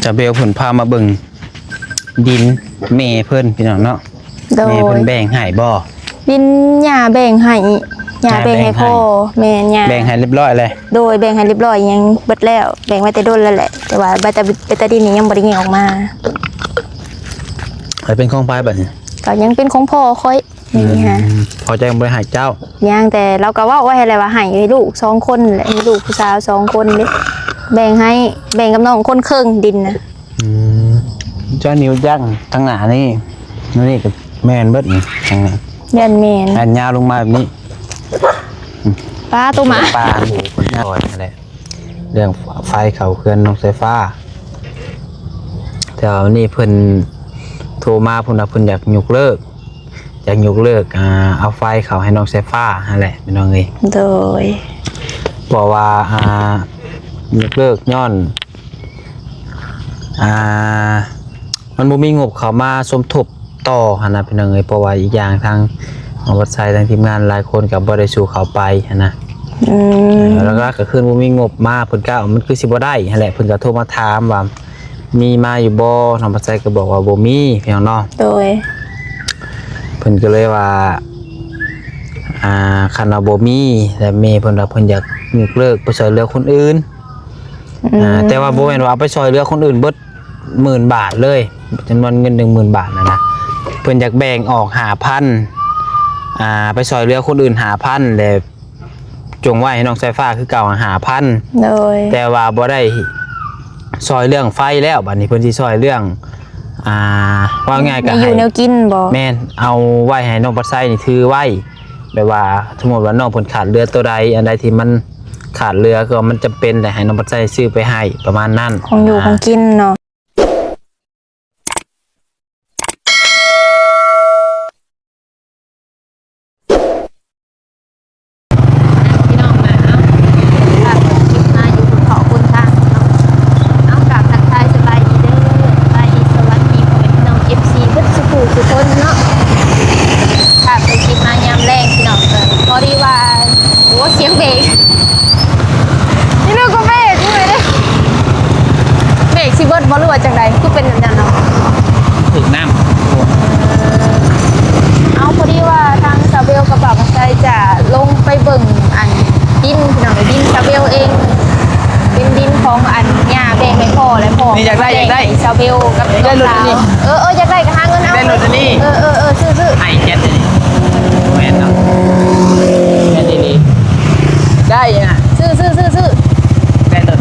ສາວເບວເພິ່ນພາມາເບິ່ງດິນແມ່ເພິ່ນ ພີ່ນ້ອງເນາະ. ໂດຍ ແມ່ເພິ່ນແບ່ງໃຫ້ບໍ່? ດິນຍ່າແບ່ງໃຫ້ ຍ່າແບ່ງໃຫ້ພໍ່. ແມ່ນ ຍ່າແບ່ງໃຫ້ຮຽບຮ້ອຍແລ້ວ. ໂດຍ ແບ່ງໃຫ້ຮຽບຮ້ອຍ ຫຍັງເບິດແລ້ວ ແບ່ງໄວ້ແຕ່ດົນແລ້ວແຫຼະ ແຕ່ວ່າໃບຕາ ໃບຕາດິນນີ້ຍັງບໍ່ໄດ້ແຍກອອກມາ. ໃຫ້ເປັນຂອງໃຜບັດນີ້? ກໍຍັງເປັນຂອງພໍ່ຂ້ອຍ. ອືມ ນີ້ຮະ ພໍໃຈບໍ່ໄດ້ໃຫ້ເຈົ້າ? ຍັງ ແຕ່ລາວກໍເວົ້າໄວ້ຫັ້ນແຫຼະວ່າໃຫ້ລູກສອງຄົນແຫຼະ ມີລູກຜູ້ສາວສອງຄົນເດ້ ແບ່ງໃຫ້ ແບ່ງກັບນ້ອງຄົນເຄິ່ງດິນນະ. ອືມ ເຈົ້ານິວຈັກທາງໜ້ານີ້ ນີ້ກໍແມ່ນເບິດນີ້ ທາງນີ້ ແມ່ນໆ ອັນຍາວລົງມາແບບນີ້. ປາໂຕໝາ ປາ ໂອ້ ເພິ່ນຄອຍຫັ້ນແຫຼະ ເລື່ອງໄຟເຂົ້າເຮືອນນ້ອງສາຍຟ້າ ແຕ່ວ່າວັນນີ້ເພິ່ນໂທມາ ເພິ່ນວ່າເພິ່ນຢາກຍົກເລີກ ຢາກຍົກເລີກ ອ່າ ເອົາໄຟເຂົ້າໃຫ້ນ້ອງສາຍຟ້າຫັ້ນແຫຼະ ພີ່ນ້ອງເອີຍ. ໂດຍ ເພາະວ່າ ອ່າ ຍົກເລີກຍ້ອນ ອ່າ ມັນບໍ່ມີງົບເຂົ້າມາສົມທົບຕໍ່ຫັ້ນນະ ພີ່ນ້ອງເອີຍ. ເພາະວ່າອີກຢ່າງທາງ ທາງວັດໄຊ ທາງທີມງານຫຼາຍຄົນກໍບໍ່ໄດ້ສູ້ເຂົ້າໄປຫັ້ນນະ. ອືມ ເອີ ຫຼັກໆກໍຄືບໍ່ມີງົບມາ ເພິ່ນກໍ ມັນຄືຊິບໍ່ໄດ້ຫັ້ນແຫຼະ ເພິ່ນກໍໂທມາຖາມວ່າ ມີມາຢູ່ບໍ່? ທາງວັດໄຊກໍບອກວ່າບໍ່ມີ ພີ່ນ້ອງເນາະ. ໂດຍ ເພິ່ນກໍເລີຍວ່າ ອ່າ ຄັນວ່າບໍ່ມີ ແລ້ວແມ່ເພິ່ນວ່າເພິ່ນຢາກຍົກເລີກໄປຊ່ວຍເຫຼືອຄົນອື່ນ. ອືມ ອ່າ ແຕ່ວ່າບໍ່ແມ່ນວ່າເອົາໄປຊ່ວຍເຫຼືອຄົນອື່ນເບິດໝື່ນບາດເລີຍ ຈຳນວນເງິນໜຶ່ງໝື່ນບາດນະນະ ເພິ່ນຢາກແບ່ງອອກຫ້າພັນ ອ່າ ໄປຊ່ວຍເຫຼືອຄົນອື່ນຫ້າພັນ ແລະ ຈົ່ງໄວ້ໃຫ້ນ້ອງສາຍຟ້າຄືເກົ່າຫ້າພັນ. ໂດຍ ແຕ່ວ່າບໍ່ໄດ້ຊ່ວຍເລື່ອງໄຟແລ້ວ ບັດນີ້ເພິ່ນຊິຊ່ວຍເລື່ອງ ອ່າ ເວົ້າງ່າຍກໍໃຫ້ຢູ່ແນວກິນບໍ່? ແມ່ນ ເອົາໄວ້ໃຫ້ນ້ອງປັດໄຊນີ້ຖືໄວ້ ແບບວ່າສົມມຸດວ່ານ້ອງເພິ່ນຂາດເຫຼືອໂຕໃດ ອັນໃດທີ່ມັນຂາດເຫຼືອ ຄືວ່າມັນຈຳເປັນ ແລ້ວໃຫ້ນ້ອງປັດໄຊຊື້ໄປໃຫ້ ປະມານນັ້ນ ຂອງຢູ່ ອ່າ ຂອງກິນເນາະ. ພີ່ນ້ອງມາເອົາ ພາເບິ່ງຄລິບມາຢູ່ບົນເກາະບົນທາງເນາະ. ເອົາ ກາບທັກທາຍສະບາຍດີເດີ ສະບາຍດີ ສະຫວັດດີພໍ່ແມ່ພີ່ນ້ອງ ເອັຟຊີ ເບິດສູ່ຜູ້ສູ່ຄົນເນາະ. ພາເບິ່ງຄລິບມາຍາມແລງພີ່ນ້ອງ ເອີ ພໍດີວ່າ ໂອ້ ສຽງເບຣກ ນີ້ໜູກໍເບຣກຢູ່ເດ້. ເບຣກຊິເບິດບໍ່ ຫຼືວ່າຈັ່ງໃດ ຄືເປັນແບບນັ້ນເນາະ? ຖືກນ້ຳຖ້ວມ. ເອີ ເອົາ ພໍດີວ່າທາງສາວເບວກັບບ່າວພັນໄຊຈະລົງໄປເບິ່ງອັນດິນ ພີ່ນ້ອງ ດິນສາວເບວເອງ ເປັນດິນຂອງອັນຍ່າແບ່ງໃຫ້ພໍ່ ແລະ ພໍ່ນີ້ຢາກໄດ້ ຢາກໄດ້ ສາວເບວກັບນ້ອງສາວ. ເອີ ເອີ ຢາກໄດ້ກໍຫາເງິນເອົາ ຢາກໄດ້ລົດອັນນີ້. ເອີ ເອີ ເອີ ຊື້ໆ ໄອແຈັດ ອັນນີ້ ບໍ່ແມ່ນເນາະ ແມ່ນອີ່ຫຼີ ໄດ້ນະ ຊື້ໆ ຊື້ໆ ໄດ້ໂລດ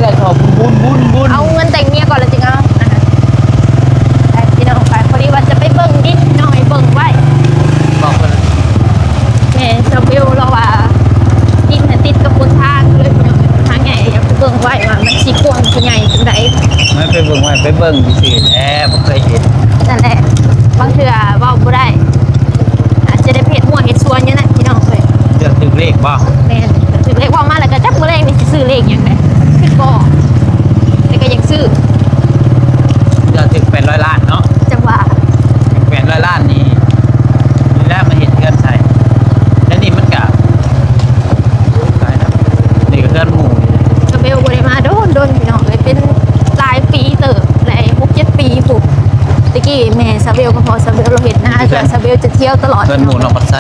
ໄດ້ ຂໍບຸນໆ ບຸນໆ ເອົາເງິນແຕ່ງເມຍກ່ອນ ແລ້ວຈຶ່ງເອົາ ອ່າ ໄປ ພີ່ນ້ອງ ໄປ ພໍດີວ່າຈະໄປເບິ່ງດິນ ພີ່ນ້ອງ ໃຫ້ເບິ່ງໄວ້ ບອກເພິ່ນ ແມ່ນ ສາວເບວລາວວ່າ ດິນຫັ້ນຕິດກັບຫົນທາງເລີຍ ພີ່ນ້ອງ ຫົນທາງໃຫຍ່ ຢາກໄປເບິ່ງໄວ້ວ່າມັນຊິກວ້າງຊິໃຫຍ່ສ່ຳໃດ. ມັນໄປເບິ່ງໄວ້ ໄປເບິ່ງຊື່ໆແຫຼະ ບໍ່ເຄີຍເຫັນ ນັ້ນແຫຼະ ບາງເທື່ອເວົ້າບໍ່ໄດ້ ອາດຈະໄດ້ໄປເຮັດຮົ້ວເຮັດສວນຢູ່ນັ້ນ ພີ່ນ້ອງເອີຍ. ເລືອກຖືກເລກບໍ່? ແມ່ນ ຖືກເລກ ເວົ້າມາແລ້ວກໍຈັກມື້ແລງນີ້ຊິຊື້ເລກຫຍັງແຫຼະ ຄິດບໍ່ ແຕ່ກໍຢາກຊື້. ເລືອກຖືກແປດຮ້ອຍລ້ານເນາະ ຈັ່ງວ່າ ແປດຮ້ອຍລ້ານນີ້ ນີ້ແຫຼະມາເຮັດເຮືອນໃສ່ ແລ້ວນີ້ມັນກະ ນີ້ກໍເຮືອນໝູ່ ສາວເບວບໍ່ໄດ້ມາດົນໆ ພີ່ນ້ອງເອີຍ ເປັນຫຼາຍປີເຕີບ ຫຼາຍຫົກເຈັດປີພຸ້ນ. ແຕ່ກີ້ແມ່ສາວເບວກັບພໍ່ສາວເບວລາວເຮັດນາ ເຮືອນ ສາວເບວຈະທ່ຽວຕະຫຼອດ ເຮືອນໝູ່ນ້ອງບັດໄຊ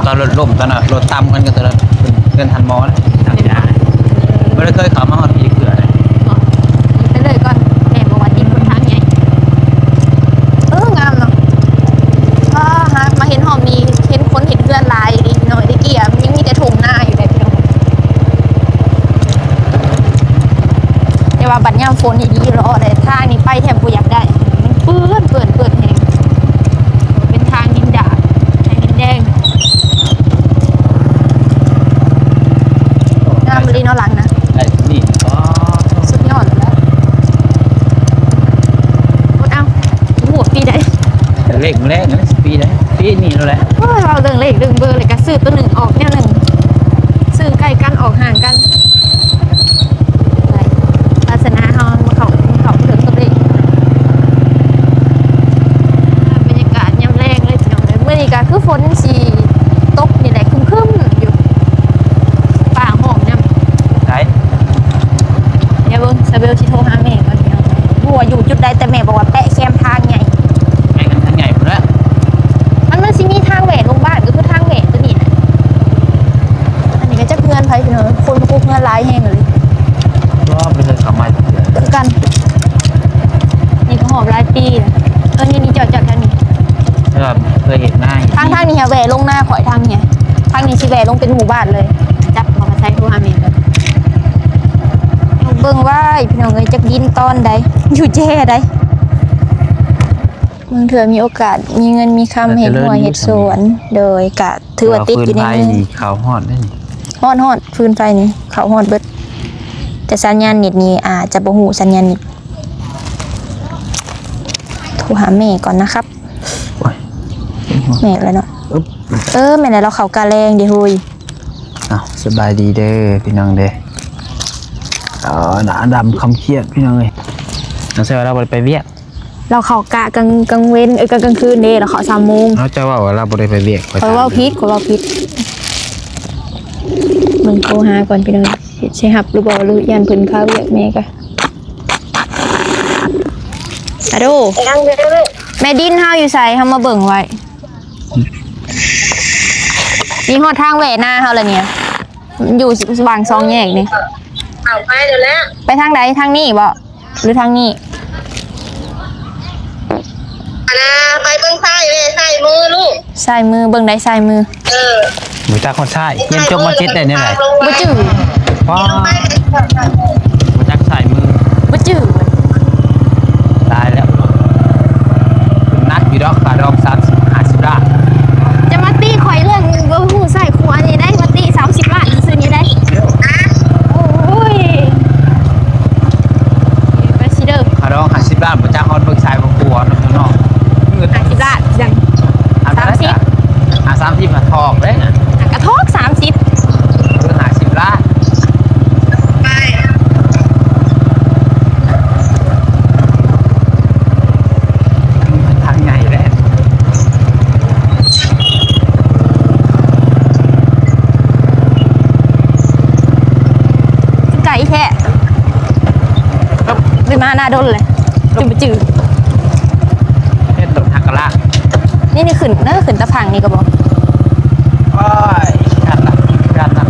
ຕອນລົດລົ້ມ ຕອນນັ້ນລົດຕຳກັນ ກໍຕອນນັ້ນ ເຮືອນທ່ານໝໍນະ ທຳມະດາ ບໍ່ໄດ້ເຄີຍເຂົ້າມາຮອດພີ້ເທື່ອເລີຍ. ໄປເລີຍກ່ອນ ແມ່ບອກວ່າຕິດຫົນທາງໃຫຍ່. ເອີ ງາມເນາະ ອ້າ ຫາກມາເຫັນຮອບນີ້ ເຫັນຄົນເຮັດເຮືອນຫຼາຍອີ່ຫຼີເນາະ ແຕ່ກີ້ອະ ມັນຍັງມີແຕ່ທົ່ງນາຢູ່ເດ້ ພີ່ນ້ອງ. ແຕ່ວ່າບັດຍາມຝົນນີ້ດີເລາະເດ້ ທາງນີ້ໄປແທບບໍ່ຢາກໄດ້ ມັນເປື້ອນ ເປື້ອນ ເປື້ອນແຮງ ເປັນທາງດິນດາດ ທາງດິນແດງ. ງາມອີ່ຫຼີເນາະຫຼັງນະ ໄດ້ນີ້ ອໍ ສຸດຍອດແລ້ວ. ເອົາ ຮູ້ວ່າປີໃດ ເລກມື້ແລກນັ້ນ ປີໃດ ປີນີ້ແຫຼະ. ໂອ້ຍ ເວົ້າເລື່ອງເລກເລື່ອງເບີ ແລ້ວກໍຊື້ໂຕໜຶ່ງອອກແນວໜຶ່ງ ຊື້ໃກ້ກັນອອກຫ່າງກັນ. ວາສະໜາເຮົາມາເຂົ້າ ເຂົ້າເຖິງກັບເລກ. ບັນຍາກາດຍາມແລງເລີຍພີ່ນ້ອງເອີຍ ມື້ນີ້ກໍຄືຝົນຊິຕົກນີ້ແຫຼະ ຄຶ້ມໆຢູ່ ຟ້າຮ້ອງນຳ. ໄດ້ ດຽວເບິ່ງ ສາວເບວຊິໂທຫາແມ່ ລົງເປັນໝູ່ບ້ານເລີຍ. ຈັບເອົາມາໃສ່ໂທຫາແມ່ກ່ອນ. ເບິ່ງໄວ້ພີ່ນ້ອງເອີຍ ຈັກດິນຕອນໃດ ຢູ່ແຈໃດ. ບາງເທື່ອມີໂອກາດ ມີເງິນມີຄຳ ເຮັດຮົ້ວເຮັດສວນ. ໂດຍ ກະຖືວ່າຕິດຢູ່ໃນມື. ເຂົ້າຮອດເດ້ນີ້. ຮອດໆ ຟືນໄຟນີ້ເຂົ້າຮອດເບິດ ແຕ່ສັນຍານເນັດນີ້ອາດຈະບໍ່ຮູ້ສັນຍານເນັດ. ໂທຫາແມ່ກ່ອນນະຄັບ. ໂອ້ຍ ແມ່ນແລ້ວເນາະ. ເອີ ແມ່ນແລ້ວ ລາວເຂົ້າກະແລງເດ້ໂຫຍ. ເອົ້າ ສະບາຍດີເດີພີ່ນ້ອງເດີ. ເອີ ໜ້າດຳຄຳຄຽດພີ່ນ້ອງເອີຍ. ສງໄສວ່າລາວບໍ່ໄດ້ໄປວຽກ. ລາວເຂົ້າກະກາງ ກາງເວັນ ເອີ ກາງ ກາງຄືນເດ້ ລາວເຂົ້າສາມໂມງ. ເອົາ ເຈົ້າເວົ້າວ່າລາວບໍ່ໄດ້ໄປວຽກ. ຂ້ອຍເວົ້າຜິດ ຂ້ອຍເວົ້າຜິດ. ເບິ່ງໂທຫາກ່ອນພີ່ນ້ອງ ຊິຮັບຫຼືບໍ່ ຫຼືຢ້ານເພິ່ນຄາວຽກແດ່ກະ. ອາໂດ ແມ່ດິນເຮົາຢູ່ໃສ? ເຮົາມາເບິ່ງໄວ້. ນີ້ຮອດທາງແຫວະນາເຮົາແລ້ວນີ້ ຢູ່ຫວ່າງສອງແຍກນີ້. ເຂົ້າໄປແລ້ວແຫຼະ. ໄປທາງໃດ? ທາງນີ້ບໍ່ ຫຼືທາງນີ້? ອັນນ່າ ໄປເບິ່ງຊ້າຍເດ້ ຊ້າຍມືລູກ. ຊ້າຍມື ເບິ່ງໃດຊ້າຍມື? ເອີ ບໍ່ຈັກຮອດຊ້າຍ. ຮຽນຈົບ ມ.ເຈັດ ໄດ້ແນວໃດ? ບໍ່ຈື່. ວ້າ ບໍ່ຈັກຊ້າຍມື ບໍ່ຈື່. ຕາຍແລ້ວ ໜັກຢູ່ດອກ ຄ່າດອງສາມສິບ ຫ້າສິບລ້ານ. ຈະມາຕິຂ້ອຍເລື່ອງບໍ່ຮູ້ຊ້າຍຂວານີ້ໄດ໋ ມາຕິສາມສິບລ້ານຊື່ໆນີ້ໄດ໋. ໂອ້ຍ ໄປຊິເດີ ຄ່າດອງຫ້າສິບລ້ານ ບໍ່ຈັກຮອດເບິ່ງຊ້າຍບໍ່ຂວາເນາະ. ຫ້າສິບລ້ານ ຍັງ ສາມສິບ ອ່າ ສາມສິບ ຫາກະທອກເດ້ນະ ຫາກະທອກສາມສິບ ຄືຫ້າສິບລ້ານ. ທາງໃຫຍ່ແຫຼະ ໄກແທ້. ໄປມາໜ້າດົນເລີຍ ຈົນບໍ່ຈື່. ເຮັດລົດຫັກກະລາກ. ນີ້ ນີ້ຂຶ້ນເດີ ຂຶ້ນຕາຝັ່ງນີ້ກະບໍ່. ໂອ້ຍ ຢ້ານນະ ຢ້ານນະ.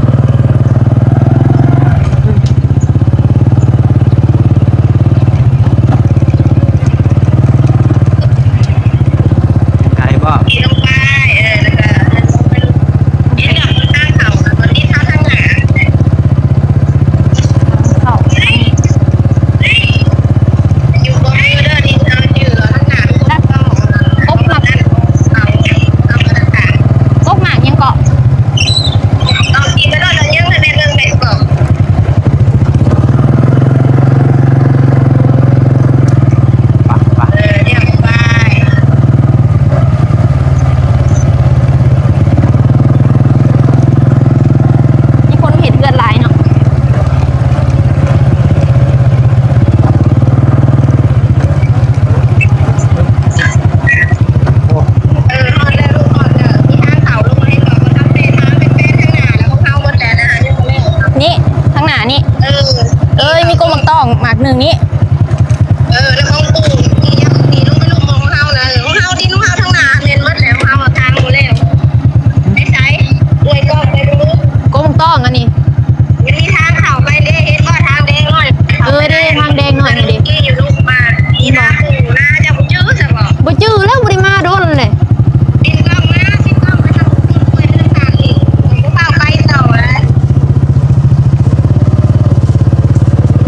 ໄກບໍ່? ກົກໝາກຫຍັງເກາະ? ໄປ ໄປ ມີຄົນເຮັດເຮືອນຫຼາຍເນາະ. ນີ້ ທາງໜ້ານີ້ ເອີຍ ມີກົກໝາກຕອງໝາກໜຶ່ງນີ້. ເອີ ແລ້ວຂອງປູ່ນີ້ຍັງໜີລົງໄປລຸ່ມຂອງເຮົານະ. ເອີ ຂອງເຮົາ ດິນຂອງເຮົາທາງໜ້າແມ່ນໝົດແລ້ວ ຂອງເຮົາທາງໝົດແລ້ວ. ໄປໃສ? ເອື້ອຍກ້ອງໄປເບິ່ງດູ ກົກໝາກຕອງອັນນີ້ ມັນມີທາງເຂົ້າໄປເດ້ ເຫັນບໍ່? ທາງແດງໜ້ອຍ. ເອີ ເດ້ ທາງແດງໜ້ອຍຫັ້ນເດ້. ທີ່ຢູ່ລູກມາ ມີນາປູ່ນາ ເຈົ້າບໍ່ຈື່ຊະບໍ່? ບໍ່ຈື່ແລ້ວ ບໍ່ໄດ້ມາດົນແຫຼະ. ຕິດກ້ອງມາ ຕິດກ້ອງໄປທາງ ໄປທາງນີ້ ບໍ່ພາໄປຕໍ່ແລ້ວ.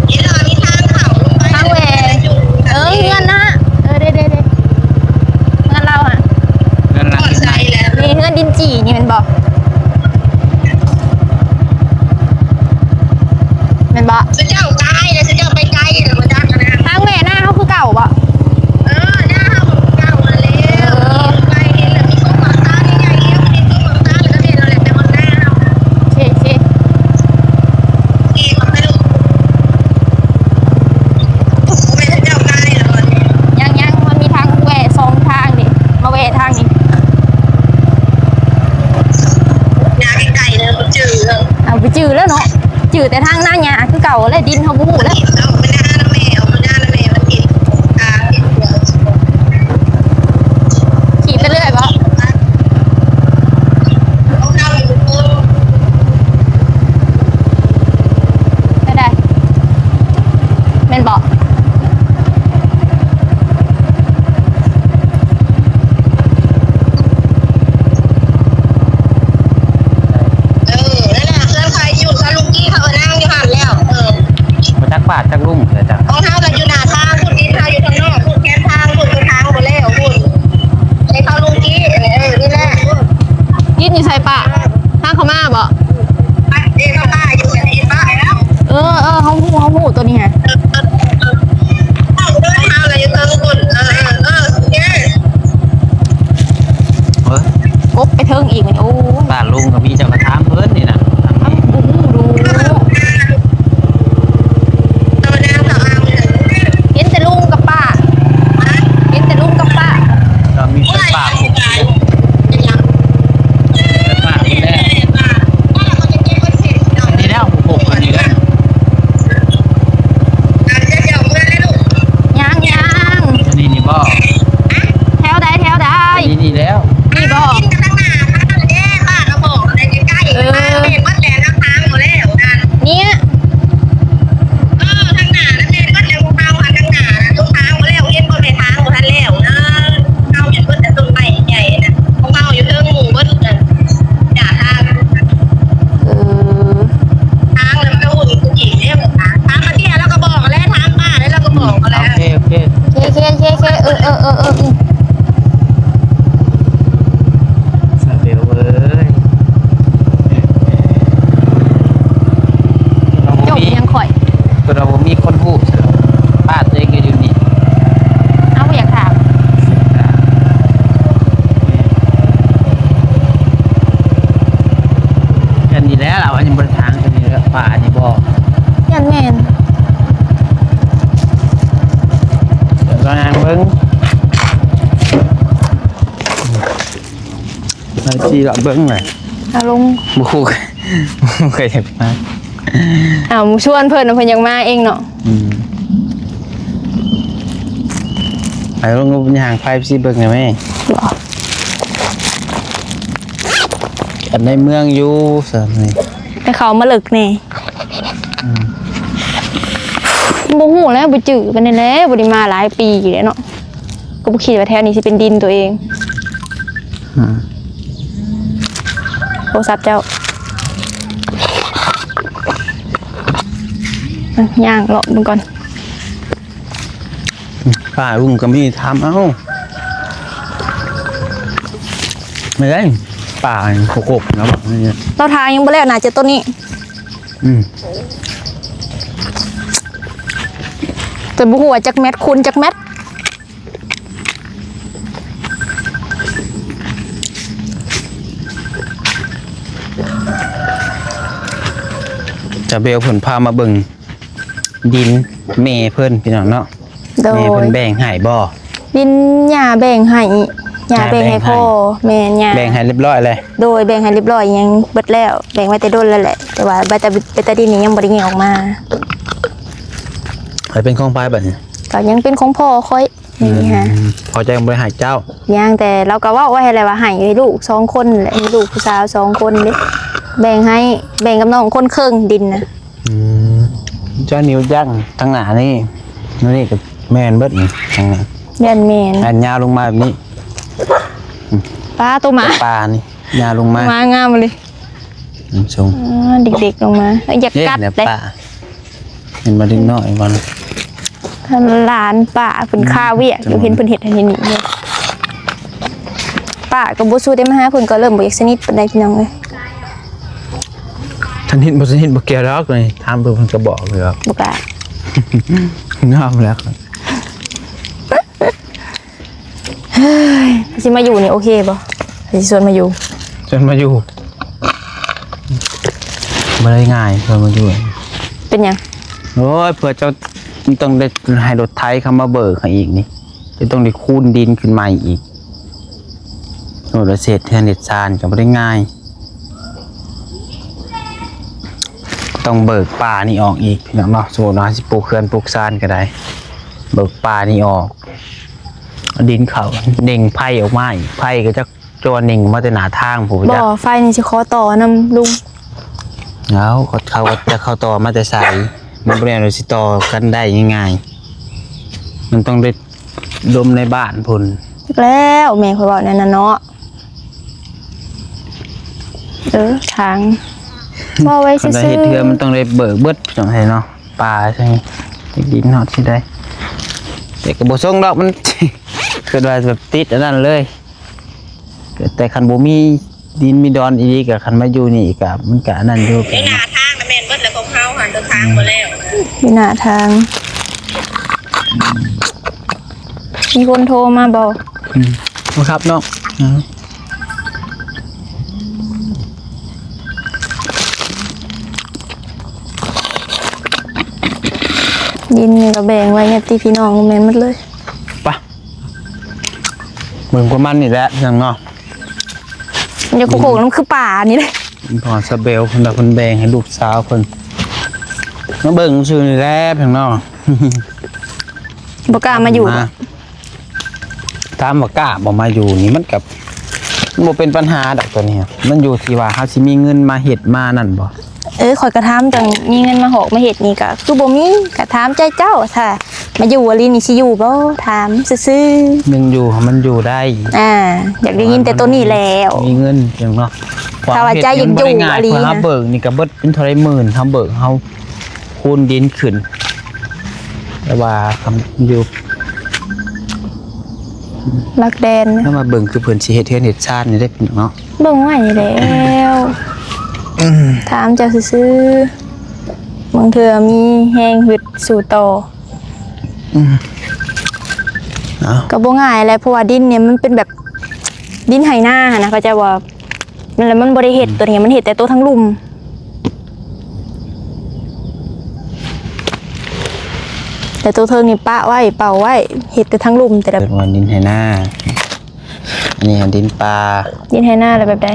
ນີ້ລະ ມີທາງເຂົ້າລົງໄປ ຂອງເຮົາກໍຢູ່ໜ້າທາງພຸ້ນ ດິນເຮົາຢູ່ທາງນອກພຸ້ນ ແຄມທາງພຸ້ນ ຄືທາງບໍ່ແລ້ວພຸ້ນ ໃຫ້ເຂົ້າລົງກີ້ ເອີ ນີ້ແຫຼະ. ດິນຢູ່ໃສປ້າ? ທາງເຂົ້າມາບໍ່? ເອີ ເຂົ້າມາຢູ່ນີ້ປ້າ. ເອີ ເອີ ເຮົາຮູ້ ເຮົາຮູ້ໂຕນີ້ຫັ້ນ. ເອີ ເອີ ເອີ ເຮົາກໍຢູ່ເທິງພຸ້ນ. ເອີ ເອີ ເອີ ໂອເຄ. ເອີ ກົບໄປເທິງອີກນີ້. ໂອ້ຍ ບ້ານລຸງກໍມີ ເຈົ້າກໍຖາມເພິ່ນນີ້ນະ. ເຮົາບໍ່ຮູ້ດູ. ເຫັນແຕ່ລຸງກັບປ້າ ເຫັນແຕ່ລຸງກັບປ້າ. ກໍມີແຕ່ປ້າ ເປັນຫຍັງ? ນີ້ແລ້ວ ພວກອັນນີ້ເດ້. ຍັງ ຍັງ. ອັນນີ້ນີ້ບໍ່? ແຖວໃດ ແຖວໃດ? ອັນນີ້ນີ້ແລ້ວ. ນີ້ບໍ່? ທາງໜ້າທາງນັ້ນເດ້ ປ້າກໍບອກໃກ້ໆ. ເອີ ເຫັນໝົດແລ້ວ ທາງບໍ່ແລ້ວນັ້ນ ນີ້. ເອີ ທາງໜ້ານັ້ນແມ່ນເບິດແລ້ວ ພວກເຮົາຫັ້ນທາງໜ້ານະ ຕົງທາງບໍ່ແລ້ວ ເຫັນບໍ່ແມ່ນທາງບໍ່ທັນແລ້ວນະ. ເຮົາແມ່ນເບິດແຕ່ຕົ້ນໄມ້ໃຫຍ່ນະ ຂອງເຮົາຢູ່ເທິງໝູ່ເບິດນະ ຢ່າທາງ. ເອີ ທາງແລ້ວມັນກໍຫຸ່ນຄືກີເດ້. ຖາມມາເທື່ອລາວກໍບອກແລ້ວ ຖາມປ້າແລ້ວລາວກໍບອກແລ້ວ. ໂອເຄ ໂອເຄ ໂອເຄ ໂອເຄ ໂອເຄ. ເອີ ເອີ ເອີ ເອີ ເອີ. ສາວເບວເອີຍ ຈົມຫຍັງຂ້ອຍ ເພິ່ນວ່າບໍ່ມີຄົນຮູ້ ປ້າຕົວເອງກໍຢູ່ນີ້. ເຮົາບໍ່ຢາກຖາມ. ອັນນີ້ແຫຼະ ລາວຍັງບໍ່ໄດ້ຖາມ ອັນນີ້ແຫຼະ ປ້ານີ້ບໍ່? ຢ້ານແມ່ນ. ດຽວລອງຍ່າງເບິ່ງ. ໄປຊິລະເບິ່ງແຫຼະ ເອົາລົງ ບໍ່ຮູ້ ບໍ່ເຄີຍເຫັນມາ. ເອົາ ຊວນເພິ່ນ ເພິ່ນຢາກມາເອງເນາະ. ອືມ ໄປລົງ ຍ່າງໄປຊິເບິ່ງໄດ້ແມ? ບໍ່ ອັນໃນເມືອງຢູ່ຊັ້ນນີ້ ໃຫ້ເຂົ້າມາເລິກແດ່. ອືມ ບໍ່ຮູ້ແລ້ວ ບໍ່ຈື່ປານໃດແລ້ວ ບໍ່ໄດ້ມາຫຼາຍປີແລ້ວເນາະ. ກໍບໍ່ຄິດວ່າແຖວນີ້ຊິເປັນດິນຕົວເອງ. ອືມ ໂທລະສັບເຈົ້າ. ອ່ະ ຍ່າງເລາະເບິ່ງກ່ອນ. ອືມ ປ້າລຸງກໍມີ ຖາມເອົາ. ແມ່ນ ປ້າໂຄກໆ ເນາະ ລາວທາຍັງບໍ່ແລ້ວ ໜ້າຈະຕົ້ນນີ້. ອືມ ແຕ່ບໍ່ຮູ້ວ່າຈັກແມັດ ຄູນຈັກແມັດ. ສາວເບວເພິ່ນພາມາເບິ່ງດິນແມ່ເພິ່ນ ພີ່ນ້ອງເນາະ. ໂດຍ ແມ່ເພິ່ນແບ່ງໃຫ້ບໍ່? ດິນຍ່າແບ່ງໃຫ້ ຍ່າແບ່ງໃຫ້ພໍ່. ແມ່ນ ຍ່າແບ່ງໃຫ້ລຽບຮ້ອຍແລ້ວ. ໂດຍ ແບ່ງໃຫ້ລຽບຮ້ອຍ ຫຍັງເບິດແລ້ວ ແບ່ງໄວ້ແຕ່ດົນແລ້ວແຫຼະ ແຕ່ວ່າໃບຕາ ໃບຕາດິນນີ້ຍັງບໍ່ໄດ້ແຍກອອກມາ. ໃຜເປັນຂອງໃຜບັດນີ້? ກໍຍັງເປັນຂອງພໍ່ຂ້ອຍ. ອືມ ນີ້ຫະ ພໍ່ເຈົ້າຍັງບໍ່ໄດ້ໃຫ້ເຈົ້າ? ຍັງ ແຕ່ລາວກໍເວົ້າໄວ້ຫັ້ນແຫຼະວ່າໃຫ້ລູກສອງຄົນແຫຼະ ມີລູກຜູ້ສາວສອງຄົນເດ້ ແບ່ງໃຫ້ ແບ່ງກັບນ້ອງຄົນເຄິ່ງດິນນະ. ອືມ ເຈົ້ານີ້ຈັກທາງໜ້ານີ້ ນີ້ກໍແມ່ນເບິດນີ້ ທາງນີ້ ແມ່ນໆ ອັນຍາວລົງມາແບບນີ້. ອືມ ປ້າ ໂຕໝາ ປານີ້ຍາວລົງມາ ໝາງາມເລີຍ. ອືມ ສົ່ງ ອ່າ ເດັກໆລົງມາ ເອີຍ ຢາກກັດເດ້ ເດັກນ້ອຍ ເຫັນບໍ່ ເດັກນ້ອຍບໍ່? ຫຼານປ້າເພິ່ນຄາວຽກຢູ່ ເຫັນເພິ່ນເຮັດອັນນີ້ຢູ່. ປ້າກໍບໍ່ສູ້ໄດ້ມາຫາເພິ່ນ ກໍເລີ່ມບໍ່ຢາກສະໜິດປານໃດ ພີ່ນ້ອງເອີຍ. ສະໜິດບໍ່ສະໜິດບໍ່ກ່ຽວດອກ ນີ້ຖາມເພິ່ນ ເພິ່ນກໍບອກຢູ່ດອກ ບໍ່ກ້າ ຍອມແລ້ວ. ເຮີ້ຍ ຊິມາຢູ່ນີ້ໂອເຄບໍ່? ຊິຊວນມາຢູ່ ຊວນມາຢູ່ ບໍ່ໄດ້ງ່າຍ ຊວນມາຢູ່. ເປັນຫຍັງ? ໂອ້ຍ ເພື່ອເຈົ້າຕ້ອງໄດ້ໃຫ້ລົດໄຖເຂົ້າມາເບີກໃຫ້ອີກນີ້ ຈະຕ້ອງໄດ້ຄູນດິນຂຶ້ນໃໝ່ອີກ. ໂອ້ ແລ້ວຊິເຮັດເຮືອນເຮັດຊານກໍບໍ່ໄດ້ງ່າຍ ຕ້ອງເບີກປ່ານີ້ອອກອີກ ພີ່ນ້ອງເນາະ. ສົມມຸດວ່າເຮົາຊິປູກເຮືອນປູກຊານກໍໄດ້ ເບີກປ່ານີ້ອອກ ເອົາດິນເຂົ້າ ເໜັງໄຟອອກມາອີກ ໄຟກໍຈັກຈະເໜັງມາແຕ່ໜ້າທາງພຸ້ນ. ບໍ່ ໄຟນີ້ຊິຂໍຕໍ່ນຳລຸງ. ເອົາ ເຂົາ ເຂົາຈະເຂົ້າຕໍ່ມາແຕ່ໃສ? ມັນບໍ່ແມ່ນວ່າຊິຕໍ່ກັນໄດ້ງ່າຍໆ ມັນຕ້ອງໄດ້ລົມໃນບ້ານພຸ້ນ. ແລ້ວແມ່ຂ້ອຍເວົ້າແນວນັ້ນເນາະ. ເອີ ທາງ ເວົ້າໄວ້ຊື່ໆ ຄັນວ່າເຮັດເຮືອນມັນຕ້ອງໄດ້ເບີກເບິດ ຈັ່ງໃດເນາະ. ປ່າຈັ່ງ ດິນເຮົາຊິໄດ້ ແຕ່ກໍບໍ່ສົ່ງດອກ ມັນ ຄິດວ່າແບບຕິດອັນນັ້ນເລີຍ ແຕ່ຄັນບໍ່ມີດິນມີດອນອີ່ຫຼີ ກໍຄັນມາຢູ່ນີ້ກໍ ມັນກໍອັນນັ້ນຢູ່ ຢູ່ໜ້າທາງນະແມ່ນເບິດແລ້ວ ຂອງເຮົາຫັ້ນ ແຕ່ທາງບໍ່ແລ້ວ ຢູ່ໜ້າທາງ. ມີຄົນໂທມາບໍ່? ອືມ ບໍ່ຄັບນ້ອງ ອືມ ດິນນີ້ກໍແບ່ງໄວ້ຍາດຕິພີ່ນ້ອງແມ່ນໝົດເລີຍ ປະ ເບິ່ງປະມານນີ້ແຫຼະ ພີ່ນ້ອງເນາະ ຢູ່ໂຄກໆ ນຳຄືປ່ານີ້ເດ້ ພໍ່ສາວເບວເພິ່ນວ່າເພິ່ນແບ່ງໃຫ້ລູກສາວເພິ່ນ ມາເບິ່ງຊື່ນີ້ແຫຼະ ພີ່ນ້ອງເນາະ ບໍ່ກ້າມາຢູ່ ມາ ບໍ່? ຖາມວ່າກ້າບໍ່ມາຢູ່ນີ້ ມັນກໍ ມັນບໍ່ເປັນບັນຫາດອກຕົວນີ້ ມັນຢູ່ທີ່ວ່າເຮົາຊິມີເງິນມາເຮັດມານັ້ນບໍ່? ເອີ ຂ້ອຍກໍຖາມຈັ່ງມີເງິນມາຫອກມາເຮັດນີ້ ກໍຄືບໍ່ມີ ກໍຖາມໃຈເຈົ້າ ຖ້າມາຢູ່ອີ່ຫຼີນີ້ຊິຢູ່ບໍ່? ຖາມຊື່ໆ ໜຶ່ງຢູ່ໃຫ້ມັນຢູ່ໄດ້ ອ່າ ຢາກໄດ້ຍິນແຕ່ໂຕນີ້ແຫຼ້ວ ມີເງິນຈັ່ງເນາະ ຖ້າວ່າໃຈຢາກຢູ່ອີ່ຫຼີນະ ເຮົາເບີກນີ້ກໍເບິດເປັນເທົ່າໃດໝື່ນ ເຮົາເບີກ ເຮົາຄູນດິນຂຶ້ນ ແຕ່ວ່າຄຳຢູ່ ຫຼັກແດນ ຖ້າວ່າເບິ່ງຄືເພິ່ນຊິເຮັດເຮືອນເຮັດຊານນີ້ເດ້ເນາະ ເບິ່ງໄວ້ນີ້ແຫຼ້ວ ອືມ ຖາມເຈົ້າຊື່ໆ ບາງເທື່ອມີແຮງຮຶດສູ້ຕໍ່ ອືມ ເອົາ ກໍບໍ່ງ່າຍແຫຼະ ເພາະວ່າດິນນີ້ມັນເປັນແບບດິນໄຮ່ນາຫັ້ນນະ ເຂົາເຈົ້າວ່າ ມັນ ແລ້ວມັນບໍ່ໄດ້ເຮັດ ອືມ ຕົວນີ້ ມັນເຮັດແຕ່ຕົວທາງລຸ່ມ ແຕ່ຕົວເທິງນີ້ປະໄວ້ ເປົ່າໄວ້ ເຮັດແຕ່ທາງລຸ່ມ ແຕ່ລະ ເອີ້ນວ່າດິນໄຮ່ນາ ອັນນີ້ຫັ້ນດິນປ່າ ດິນໄຮ່ນາລະແບບໃດ?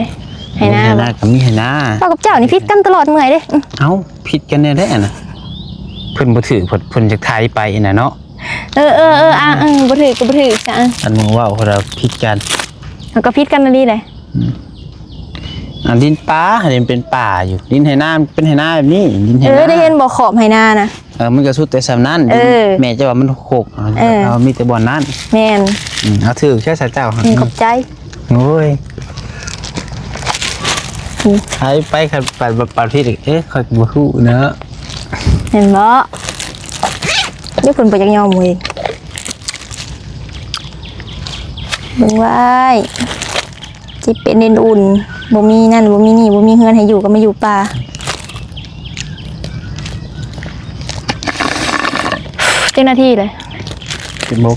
ໄຮ່ນາ ດິນໄຮ່ນາກໍມີໄຮ່ນາ ເວົ້າກັບເຈົ້ານີ້ຜິດກັນຕະຫຼອດເມື່ອຍເດ້ ອືມ ເອົ້າ ຜິດກັນແນວໃດຫັ້ນນະ? ເພິ່ນບໍ່ຖືກ ເພິ່ນ ເພິ່ນຢາກໄຖໄປຫັ້ນນະເນາະ ເອີໆໆ ອ່າ ເອີ ບໍ່ຖືກກໍບໍ່ຖືກຊະ ອັນເວົ້າຄົນລະຜິດກັນ ເຮົາກໍຜິດກັນອີ່ຫຼີແຫຼະ ອືມ ອັນດິນປ່າ ເຫັນເປັນປ່າຢູ່ ດິນໄຮ່ນາເປັນໄຮ່ນາແບບນີ້ ດິນໄຮ່ນາ ເອີ ໄດ້ເຫັນບໍ່ຂອບໄຮ່ນານະ ເອີ ມັນກໍສຸດແຕ່ສ່ຳນັ້ນ ເອີ ແມ່ເຈົ້າວ່າມັນໂຄກ ເອີ ເຮົາມີແຕ່ບ່ອນນັ້ນ ແມ່ນ ອືມ ເອົາຖືກແທ້ຊະເຈົ້າ ອືມ ຂອບໃຈ ໂອ້ຍ ອືມ ໄປ ໄປ ຄັນໄປ ໄປຜິດອີກ ເອີ ຂ້ອຍບໍ່ຮູ້ເນາະ ເຫັນບໍ່ ເດີ ເພິ່ນບໍ່ຢາກຍອມເວີຍ ເບິ່ງໄວ້ ເຈັບເປັນເປັນອຸ່ນ ບໍ່ມີນັ້ນ ບໍ່ມີນີ້ ບໍ່ມີເຮືອນໃຫ້ຢູ່ ກໍມາຢູ່ປ່າ ຈັກນາທີເລີຍ ສິບໂມງ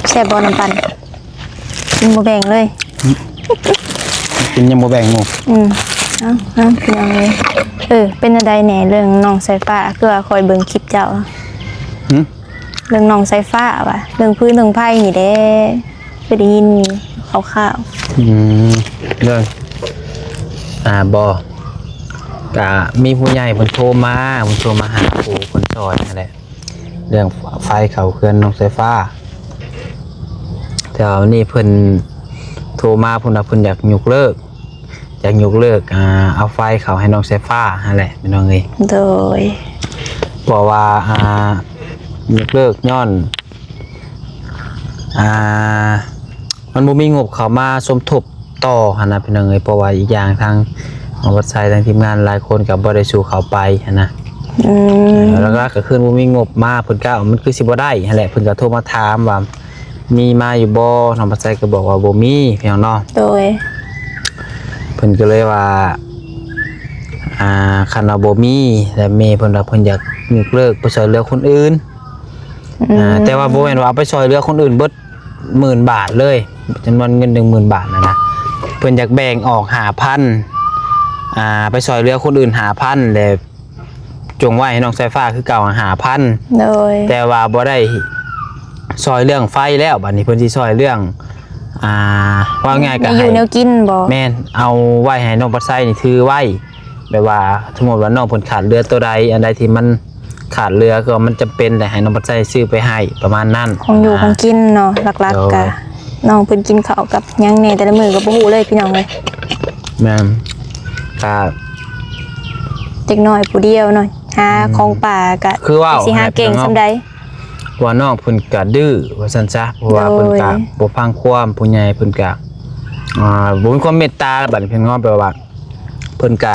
ແຊບບໍ່ນ້ຳປັ່ນ? ກິນບໍ່ແບ່ງເລີຍ ກິນຍັງບໍ່ແບ່ງໝູ່ ອືມ ເອົາ ເອົາ ພີ່ນ້ອງເອີຍ ເອີ ເປັນຈັ່ງໃດແດ່ເລື່ອງນ້ອງສາຍຟ້າ ຄືວ່າຂ້ອຍເບິ່ງຄລິບເຈົ້າ ຫື? ເລື່ອງນ້ອງສາຍຟ້າວ່າ ເລື່ອງຟືນເລື່ອງໄຟນີ້ແຫຼະ ຄືໄດ້ຍິນຄ່າວໆ ອືມ ເລື່ອງ ອ່າ ບໍ່ ກະມີຜູ້ໃຫຍ່ເພິ່ນໂທມາ ເພິ່ນໂທມາຫາຜູ້ເພິ່ນຊ່ອຍຫັ້ນແຫຼະ ເລື່ອງໄຟເຂົ້າເຮືອນນ້ອງສາຍຟ້າ ແຕ່ວ່າວັນນີ້ເພິ່ນໂທມາ ເພິ່ນວ່າເພິ່ນຢາກຍົກເລີກ ຢາກຍົກເລີກ ອ່າ ເອົາໄຟເຂົ້າໃຫ້ນ້ອງສາຍຟ້າຫັ້ນແຫຼະ ພີ່ນ້ອງເອີຍ ໂດຍ ເພາະວ່າ ອ່າ ຍົກເລີກຍ້ອນ ອ່າ ມັນບໍ່ມີງົບເຂົ້າມາສົມທົບຕໍ່ຫັ້ນນະ ພີ່ນ້ອງເອີຍ ເພາະວ່າອີກຢ່າງທາງນ້ອງບັດໄຊ ທາງທີມງານຫຼາຍຄົນກໍບໍ່ໄດ້ສູ້ເຂົ້າໄປຫັ້ນນະ ອືມ ເອີ ຫຼັກໆກໍຄືບໍ່ມີງົບມາ ເພິ່ນກໍ ມັນຄືຊິບໍ່ໄດ້ຫັ້ນແຫຼະ ເພິ່ນກໍໂທມາຖາມວ່າ ມີມາຢູ່ບໍ່? ນ້ອງບັດໄຊກໍບອກວ່າບໍ່ມີ ພີ່ນ້ອງເນາະ ໂດຍ ເພິ່ນກໍເລີຍວ່າ ອ່າ ຄັນວ່າບໍ່ມີ ແລ້ວແມ່ເພິ່ນວ່າເພິ່ນຢາກຍົກເລີກໄປຊ່ອຍເຫຼືອຄົນອື່ນ ອືມ ອ່າ ແຕ່ວ່າບໍ່ແມ່ນວ່າເອົາໄປຊ່ອຍເຫຼືອຄົນອື່ນເບິດ ໝື່ນບາດເລີຍ ຈຳນວນເງິນໜຶ່ງໝື່ນບາດນັ້ນນະ ເພິ່ນຢາກແບ່ງອອກຫ້າພັນ ອ່າ ໄປຊ່ອຍເຫຼືອຄົນອື່ນຫ້າພັນ ແລະ ຈົ່ງໄວ້ໃຫ້ນ້ອງສາຍຟ້າຄືເກົ່າຫ້າພັນ ໂດຍ ແຕ່ວ່າບໍ່ໄດ້ຊ່ອຍເລື່ອງໄຟແລ້ວ ບັດນີ້ເພິ່ນຊິຊ່ອຍເລື່ອງ ອ່າ ເວົ້າງ່າຍໆ ກໍໃຫ້ ແນວຢູ່ແນວກິນບໍ່? ແມ່ນ ເອົາໄວ້ໃຫ້ນ້ອງບັດໄຊນີ້ຖືໄວ້ ແບບວ່າ ສົມມຸດວ່ານ້ອງເພິ່ນຂາດເຫຼືອຕົວໃດ ອັນໃດທີ່ມັນ ຂາດເຫຼືອ ຄືວ່າມັນຈຳເປັນ ແລ້ວໃຫ້ນ້ອງບັດໄຊຊື້ໄປໃຫ້ ປະມານນັ້ນ ຂອງຢູ່ ອ່າ ຂອງກິນເນາະ ຫຼັກໆ ໂດຍ ກະນ້ອງເພິ່ນກິນເຂົ້າກັບຫຍັງແດ່ ແຕ່ລະມື້ກໍບໍ່ຮູ້ເລີຍ ພີ່ນ້ອງເອີຍ ແມ່ນ ກະເດັກນ້ອຍຜູ້ດຽວເນາະ ຫາ ອືມ ຂອງປ່າກະ ຄືວ່າ ຊິຫາເກັ່ງສ່ຳໃດ ເພາະວ່ານ້ອງເພິ່ນກະດື້ວ່າຊັ້ນຊະ ເພາະວ່າ ໂດຍ ເພິ່ນກະບໍ່ຟັງຄວາມ ຜູ້ໃຫຍ່ເພິ່ນກະ ອ່າ ບໍ່ມີຄວາມເມດຕາ ບັດນີ້ເພິ່ນກໍແບບວ່າ ເພິ່ນກະ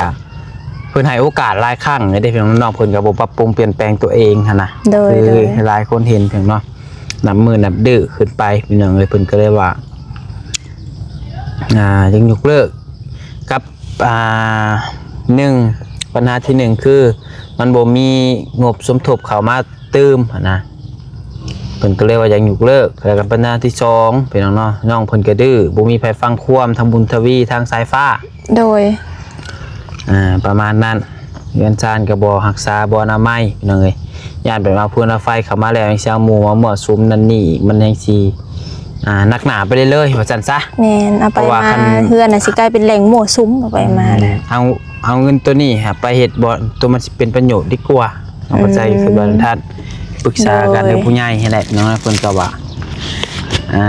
ເພິ່ນໃຫ້ໂອກາດຫຼາຍຄັ້ງເດ້ພີ່ນ້ອງ, ນ້ອງເພິ່ນກໍບໍ່ປັບປຸງປ່ຽນແປງຕົວເອງຫັ້ນນະ. ໂດຍ ຄື ໂດຍ ຫຼາຍຄົນເຫັນເພິ່ນເນາະ ນັບມື້ນັບດື້ຂຶ້ນໄປ ພີ່ນ້ອງເອີຍ. ເພິ່ນກໍເລີຍວ່າ ອ່າ ຈຶ່ງຍົກເລີກກັບ ອ່າ ໜຶ່ງ ບັນຫາທີໜຶ່ງ ຄື ມັນບໍ່ມີງົບສົມທົບເຂົ້າມາຕື່ມຫັ້ນນະ. ເພິ່ນກໍເລີຍວ່າຢາກຍົກເລີກ. ແລ້ວກໍບັນຫາທີສອງ ພີ່ນ້ອງເນາະ, ນ້ອງເພິ່ນກໍດື້ ບໍ່ມີໃຜຟັງຄວາມທຳບຸນທະວີທາງສາຍຟ້າ. ໂດຍ ອ່າ ປະມານນັ້ນ. ເຮືອນຊານກໍບໍ່ຮັກສາ ບໍ່ອະນາໄມ ພີ່ນ້ອງເອີຍ. ຢ້ານໄປເອົາຟືນເອົາໄຟເຂົ້າມາແລ້ວ ຍັງຊິເອົາໝູ່ມາມົ້ວສຸມນັ້ນນີ້ອີກ ມັນຍັງຊິ ອ່າ ໜັກໜາໄປເລື້ອຍໆ ວ່າຊັ້ນຊະ. ແມ່ນ, ເອົາໄປ ເພາະວ່າ ມາ ຄັນ ເຮືອນນະຊິກາຍເປັນແຫຼ່ງມົ້ວສຸມ ເອົາໄປມາ ແມ່ນ ນະ. ເອົາ ເອົາເງິນໂຕນີ້ຫາໄປເຮັດບ່ອນໂຕມັນຊິເປັນປະໂຫຍດດີກວ່າ. ນ້ອງປະໄຊ ອືມ ຄືວ່າທ່ານປຶກສາກັນ ໂດຍ ກັບຜູ້ໃຫຍ່ຫັ້ນແຫຼະເນາະ, ເພິ່ນກໍວ່າ ອ່າ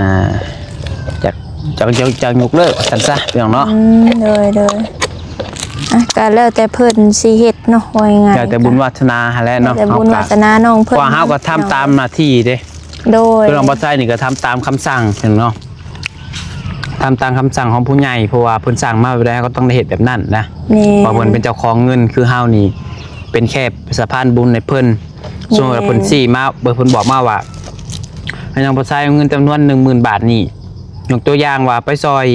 ຈາກ ຈາກ ຈາກ ຈາກຍົກເລີກວ່າຊັ້ນຊະ ພີ່ນ້ອງເນາະ. ອືມ ໂດຍ ໂດຍ ອ່ະ ກໍແລ້ວແຕ່ເພິ່ນຊິເຮັດເນາະ ວ່າງ່າຍໆ ແລ້ວແຕ່ບຸນວາສະໜາຫັ້ນແຫຼະເນາະ. ແລ້ວແຕ່ບຸນວາສະໜານ້ອງເພິ່ນ ເພາະວ່າເຮົາກໍທຳຕາມໜ້າທີ່ເດ້. ໂດຍ ຄືນ້ອງປະໄຊນີ້ກໍທຳຕາມຄຳສັ່ງເພິ່ນເນາະ, ທຳຕາມຄຳສັ່ງຂອງຜູ້ໃຫຍ່ ເພາະວ່າເພິ່ນສັ່ງມາແບບໃດ ເຮົາກໍຕ້ອງໄດ້ເຮັດແບບນັ້ນນະ. ແມ່ນ ເພາະເພິ່ນເປັນເຈົ້າຂອງເງິນ ຄືເຮົານີ້ເປັນແຄ່ສະພານບຸນໃຫ້ເພິ່ນ. ແມ່ນ ສົມມຸດວ່າເພິ່ນຊີ້ມາ ເພິ່ນບອກມາວ່າ ໃຫ້ນ້ອງປະໄຊເອົາເງິນຈຳນວນໜຶ່ງໝື່ນບາດນີ້ ຍົກຕົວຢ່າງວ່າໄປຊ່ອຍ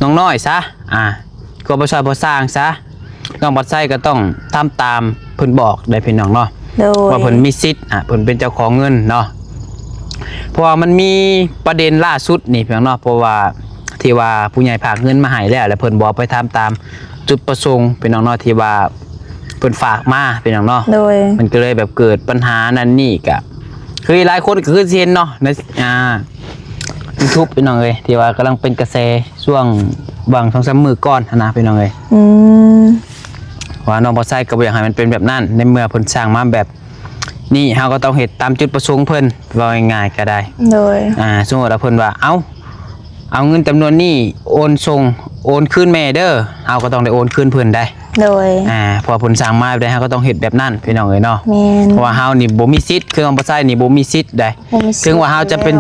ນ້ອງນ້ອຍຊະ ອ່າ ກໍໄປຊ່ອຍພໍ່ຊ່າງຊະ, ນ້ອງປະໄຊກໍຕ້ອງທຳຕາມເພິ່ນບອກໄດ້ ພີ່ນ້ອງເນາະ. ໂດຍ ວ່າເພິ່ນມີສິດ ອ່າ ເພິ່ນເປັນເຈົ້າຂອງເງິນເນາະ. ເພາະວ່າມັນມີປະເດັນລ່າສຸດນີ້ ພີ່ນ້ອງເນາະ, ເພາະວ່າທີ່ວ່າຜູ້ໃຫຍ່ຝາກເງິນມາໃຫ້ແລ້ວ ແລ້ວເພິ່ນບໍ່ໄປທຳຕາມຈຸດປະສົງ ພີ່ນ້ອງເນາະ ທີ່ວ່າ ເພິ່ນຝາກມາ ພີ່ນ້ອງເນາະ. ໂດຍ ມັນກໍເລີຍແບບເກີດບັນຫານັ້ນນີ້ ກະຄືຫຼາຍຄົນກໍຄືຊິເຫັນເນາະ ໃນ ອ່າ ຢູທູບ ພີ່ນ້ອງເອີຍ ທີ່ວ່າກຳລັງເປັນກະແສຊ່ວງຫວ່າງສອງສາມມື້ກ່ອນຫັ້ນນະ ພີ່ນ້ອງເອີຍ. ອືມ ວ່ານ້ອງປະໄຊກໍບໍ່ຢາກໃຫ້ມັນເປັນແບບນັ້ນ ໃນເມື່ອເພິ່ນສ້າງມາແບບນີ້ ເຮົາກໍຕ້ອງເຮັດຕາມຈຸດປະສົງເພິ່ນ ເວົ້າງ່າຍໆກໍໄດ້. ໂດຍ ອ່າ ສົມມຸດວ່າເພິ່ນວ່າ ເອົ້າ ເອົາເງິນຈຳນວນນີ້ໂອນສົ່ງ ໂອນຄືນແມ່ເດີ, ເຮົາກໍຕ້ອງໄດ້ໂອນຄືນເພິ່ນໄດ໋. ໂດຍ ອ່າ ເພາະວ່າເພິ່ນສັ່ງມາແບບໃດ ເຮົາກໍຕ້ອງເຮັດແບບນັ້ນ ພີ່ນ້ອງເອີຍເນາະ. ແມ່ນ ເພາະວ່າເຮົານີ້ບໍ່ມີສິດ ຄືນ້ອງປະໄຊນີ້ບໍ່ມີສິດໃດ໋. ບໍ່ມີສິດ ເຖິງວ່າເຮົາຈະເປັນ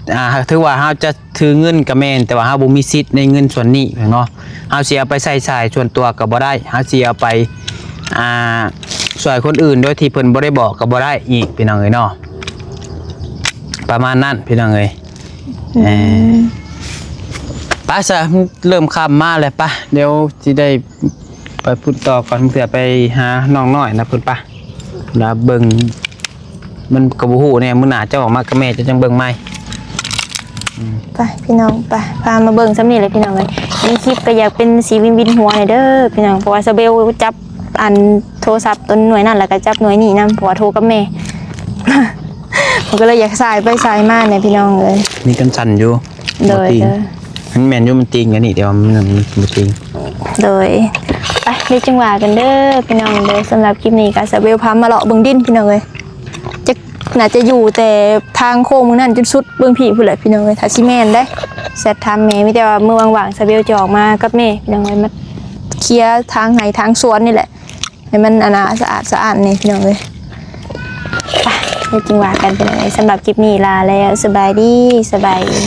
ແລ້ວ ອ່າ ເຖິງວ່າເຮົາຈະຖືເງິນກໍແມ່ນ ແຕ່ວ່າເຮົາບໍ່ມີສິດໃນເງິນສ່ວນນີ້ເນາະ. ເຮົາຊິເອົາໄປໃຊ້ຈ່າຍສ່ວນຕົວກໍບໍ່ໄດ້, ເຮົາຊິເອົາໄປ ອ່າ ຊ່ວຍຄົນອື່ນໂດຍທີ່ເພິ່ນບໍ່ໄດ້ບອກກໍບໍ່ໄດ້ອີກ ພີ່ນ້ອງເອີຍເນາະ. ປະມານນັ້ນ ພີ່ນ້ອງເອີຍ. ອືມ ເອີ ໄປຊະ ເລີ່ມຄ່ຳມາແລ້ວ ໄປ ດຽວຊິໄດ້ໄປພຸ້ນຕໍ່ກ່ອນ ເພື່ອໄປຫານ້ອງນ້ອຍນະເພິ່ນ ໄປລະເບິ່ງ ມັນກໍບໍ່ຮູ້ແນ່ ມື້ໜ້າເຈົ້າອອກມາກັບແມ່ ເຈົ້າຈັ່ງເບິ່ງໃໝ່. ອືມ ໄປພີ່ນ້ອງ ໄປ ພາມາເບິ່ງຊ່ຳນີ້ແຫຼະພີ່ນ້ອງເອີຍ. ມີຄລິບກໍຢາກເປັນສີວິນໆຫົວແດ່ເດີພີ່ນ້ອງ ເພາະວ່າສາວເບວຈັບ ອັນໂທລະສັບຕົວໜ່ວຍນັ້ນ ແລ້ວກໍຈັບໜ່ວຍນີ້ນຳ ເພາະວ່າໂທກັບແມ່ ມັນກໍເລີຍຢາກສາຍໄປສາຍມາແດ່ພີ່ນ້ອງເອີຍ. ນີ້ກັນສັ່ນຢູ່ ໂດຍ ບໍ່ຕີງ ໂດຍ ມັນແມ່ນຢູ່ ມັນຕີງອັນນີ້ ແຕ່ວ່າມັນ ມັນບໍ່ຕີງ. ໂດຍ ໄປ ດຽວຈຶ່ງວ່າກັນເດີພີ່ນ້ອງເດີ. ສຳລັບຄລິບນີ້ກໍສາວເບວພາມາເລາະເບິ່ງດິນພີ່ນ້ອງເອີຍ ຈັກ ໜ້າຈະຢູ່ແຕ່ທາງໂຄ້ງມື້ນັ້ນຈົນສຸດເບື້ອງພີ້ພຸ້ນແຫຼະພີ່ນ້ອງເອີຍ ຖ້າຊິແມ່ນເດ້. ແຊັດຖາມແມ່ ມີແຕ່ວ່າມື້ວ່າງໆ ສາວເບວຈະອອກມາກັບແມ່ພີ່ນ້ອງເອີຍ ມາເຄຍທາງໄຮ່ທາງສວນນີ້ແຫຼະ ໃຫ້ມັນ ອັນນ່າ ສະອາດສະອ້ານແດ່ພີ່ນ້ອງເອີຍ. ໄປ ດຽວຈຶ່ງວ່າກັນພີ່ນ້ອງເອີຍ. ສຳລັບຄລິບນີ້ລາແລ້ວ ສະບາຍດີ ສະບາຍດີ.